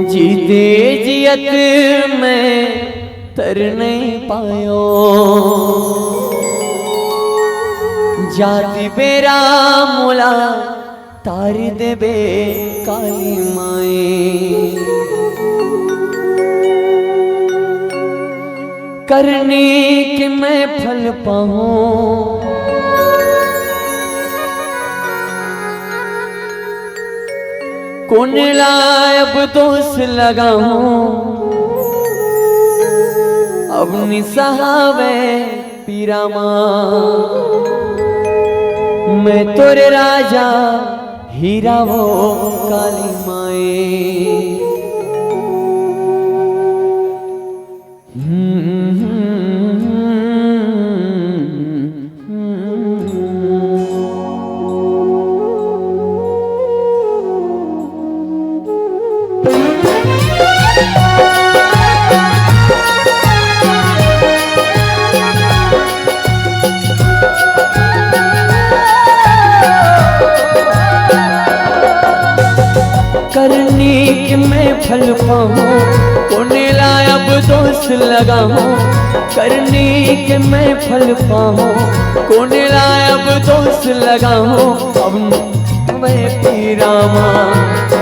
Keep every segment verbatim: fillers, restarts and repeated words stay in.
जीते जियत मैं तर नहीं पायो, जाति बेरा मोला तार देबे काली माई। करनी के मैं फल पाहूं, कोन ला अब दोष लगाहूं। अब नि सहावय पीरा माँ, मैं तोर राजा हीरा वो काली माई। करनी के मैं फल पाहूं, कोने ला अब दोष लगाहूं। करनी के मैं फल पाहूं, कोने ला अब दोष लगाहूं। अब मैं पीरा माँ,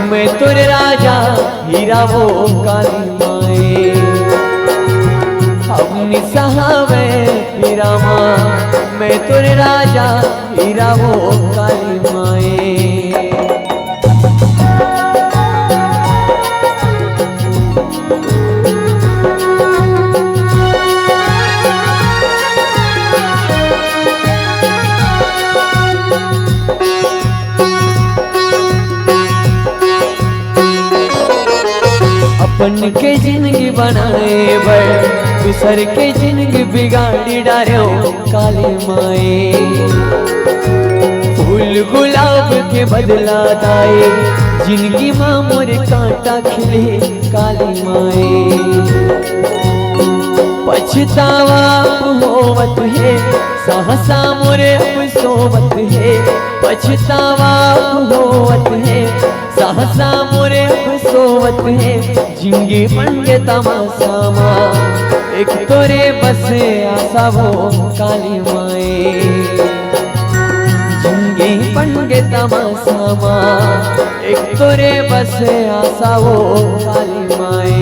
मैं तोर राजा हीरा वो काली माई। अब नि सहावय पीरा माँ, मैं तोर राजा हीरा वो काली माई। अपन के जिंदगी बनाए बर दूसर के जिंदगी बिगाड़ी डारेव काली माई। फूल गुलाब के बदला दाई, जिंदगी मा मोर कांटा खिले काली माई। पछतावा होवत हे, साहसा मोर अब सोवत हे। पछतावा होवत हे, साहसा मोर अब सोवत हे। जिंदगी बन गे तमाशा मा, एक तोरे बस आशा वो काली माई। जिंदगी बन गे तमाशा मा, एक तोरे बस आशा वो काली माई।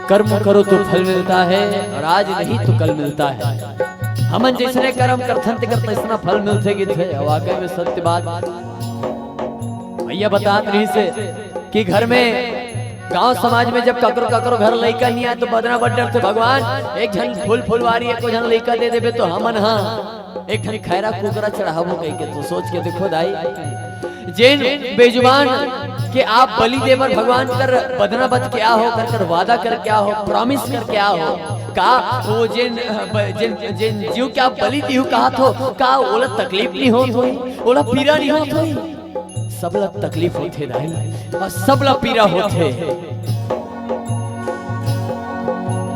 कर्म करो तो फल मिलता है, और आज नहीं तो कल मिलता है। हमन जइसने कर्म करथन, तेकर तइसना फल मिलथे गिथे। वाकई में सत्य बात। भैया बतात रहिस हे कि घर में, गांव समाज में जब ककरो ककरो घर लइका नइ आय, तो बदना बड़ डरथे, भगवान, एक झन फूल फुलवारी, एको झन लइका दे देबे, तो हमन हा एक ठन खैरा कुकरा चढ़ाबो कहिके। तो सोच के देखो दाई, जेन बेजुबान के आप बलि दे बर भगवान कर बदना बत के आ हो, कर कर वादा करके आ हो, promise करके आ हो, का वो जेन, ब-, जेन, जेन जीव के आप बलि दिहू कहत हो, का ओला तकलीफ नइ होत होही, ओला पीरा नइ होत होही? सबला तकलीफ होथे दाई, अउ सबला पीरा होथे।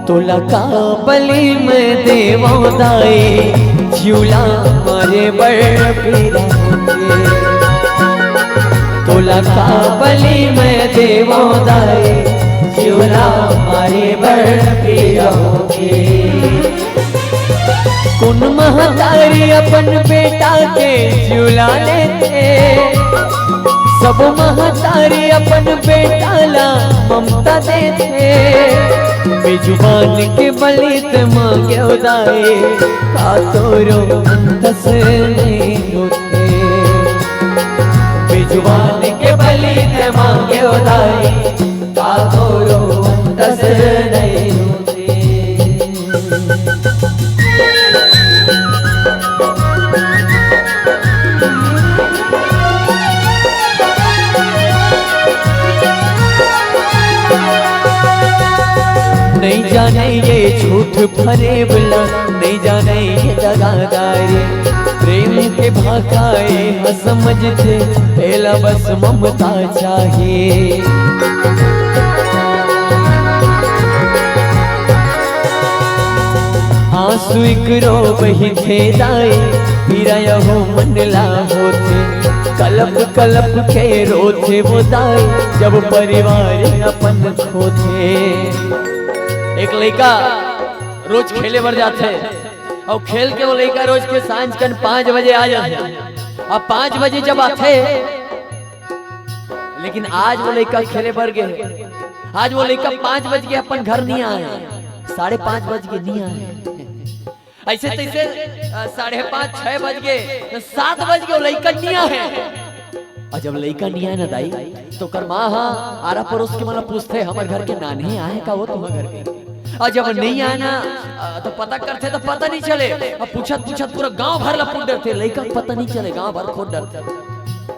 तोला का बलि मैं देवंव दाई, जिउला मारे बर पीरा होथे। तोला का बलि मैं देवंव दाई, जिउला मारे बर पीरा होथे। कोन महतारी अपन बेटा के जिउला लेथे, सब महतारी अपन बेटा ला ममता देथे। बेजुबान के बलि ते मांगेव दाई, का तोरो अंतस नइ होथे। बेजुबान के बलि ते मांगेव दाई, का तोरो अंतस नइ होथे। नइ जानय ये झूठ फरेब ला, नइ जानय ये दगादारी। प्रेम के भाखा ए ह समझथे, एला बस ममता चाही। आंसू इकरो बहिथे दाई, पीरा यहो मन ला होथे। कलप कलप के रोथे वो दाई, जब परिवार अपन खोथे। एक लइका रोज खेले बर जाथे, अउ खेल के वो लइका रोज के सांझ कन पाँच बजे आ जाथे। अब पाँच बजे जब आथे, लेकिन आज वो लइका खेले बर गे हे। आज वो लइका पाँच बज के अपन घर नहीं आए, साढ़े पाँच बज के नहीं आए। ऐसे तैसे, अ, साढ़े पाँच, छह बज के, सात बज के वो लइका नहीं आए। और जब लइका नहीं आए ना दाई, तो ओकर माँ हा आरा पड़ोस के मन ला पूछथे, "हमर घर के नानी आए का वो तुम्हार घर के?" और जब नहीं आए ना, अ, तो पता करथे तो पता नहीं चले। अब पूछत पूछत पूरा गांव भर ला पूछ डरथे, लइका के पता नहीं चले, गांव भर खोज डरथे।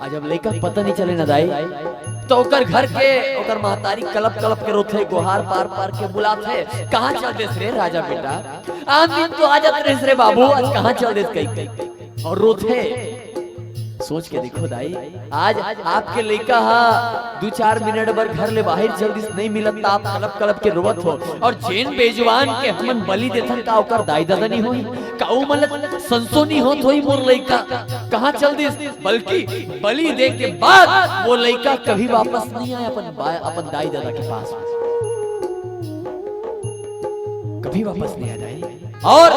आ जब लइका के पता नहीं चले ना दाई, तो ओकर घर के, ओकर महतारी कलप कलप के रोथे, गोहार पार पार के बुलाथे, "कहाँ चल देस रे राजा बेटा? आन दिन तो आ जात रहिस रे बाबू, आज कहाँ चल देस?" कही कही और रोथे। सोच के देखो दाई, आज आपके लइका हा दू चार मिनट बर घर ले बाहर चल दिस, नहीं मिलत, त आप कलप कलप के रोवत हो। और जेन बेजुबान के हमन बलि देथन, का ओकर दाई ददा नहीं होही? का ओ मन ला संसो नहीं होत होही, मोर लइका कहाँ चल दिस? बल्कि बलि दे के बाद वो लइका कभी वापस नहीं आए अपन बा-, अपन दाई ददा के पास। कभी वापस नहीं आए दाई। और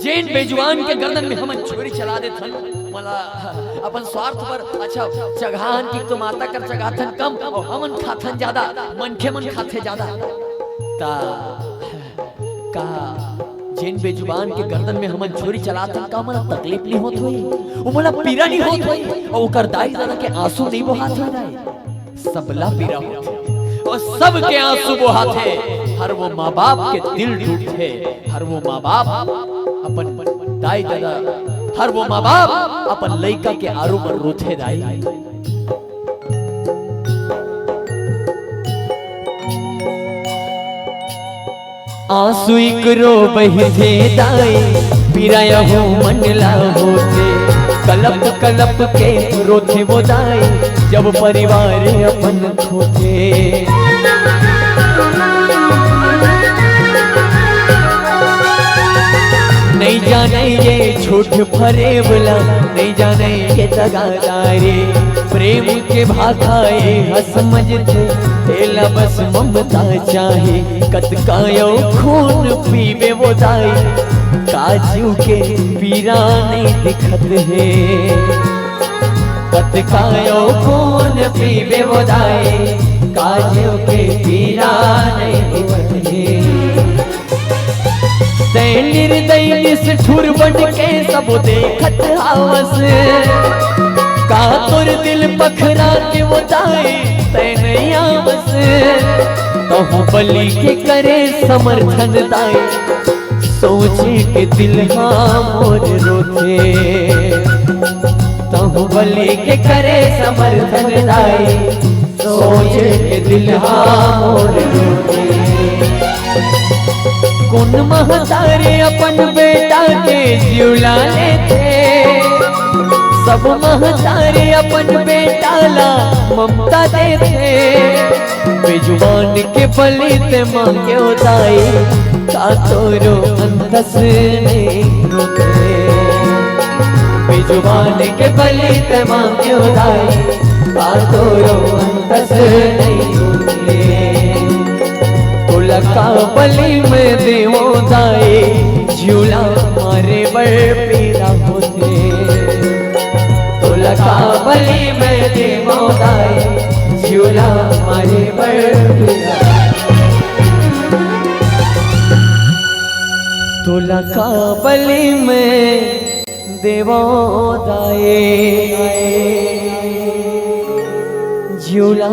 जेन बेजुबान के गर्दन में हमन छुरी चला देथन, मला अपन स्वार्थ बर, अच्छा, चघाहन कि तो माता कर चघाथन कम, और हमन खाथन ज्यादा, मनखे मन खाथे ज्यादा। ता का जेन बेजुबान के गर्दन में हमन छुरी चलाथन, का मला तकलीफ नहीं होत होही? ओ मला पीरा नहीं होत होही? और ओकर दाई ददा के आंसू नहीं बोहात होही दाई? सबला पीरा होथे और सबके आंसू बोहाथे। हर वो माँ बाप के दिल टूटथे, हर वो माँ बाप अपन दाई ददा, हर वो माँ बाप अपन लइका के आरू बर रोथे दाई। आंसू इकरो बहिथे दाई, पीरा यहो मन ला होथे। कलप कलप के रोथे वो दाई, जब परिवार अपन खोथे। नहीं जाने ये झूठ फरेब ला, नहीं जाने ये दगादारी। प्रेम के भाखा ए ह समझथे, एला बस ममता चाही। कतका यो खून पीबे वो दाई, का जीव के पीरा नहीं दिखत हे। कतका यो खून पीबे वो दाई, का जीव के पीरा नहीं दिखत हे। तैं निर्दयी निष्ठुर बन के सब देखत हावस, का तोर दिल पखरा के वो दाई तैं नहीं आवस। तहु बलि के करे समर्थन दाई, सोचे के दिल हा मोर रोथे। तहु बलि के करे समर्थन दाई, सोचे के दिल हा मोर रोथे। कोन महतारी अपन बेटा के जिउला लेथे? सब महतारी अपन बेटा ला ममता देथे। बेजुबान के बलि तैं मांगे ओ दाई, का तोरो अंतस नहीं रोथे। बेजुबान के बलि तैं मांगे ओ दाई, का तोरो अंतस नहीं रोथे। तोला का बलि मैं देवो दाई, जिउला मारे बर पीरा होथे। तोला का बलि मैं देवो दाई, जिउला मारे बर पीरा। तोला का बलि मैं देवो दाई, जिउला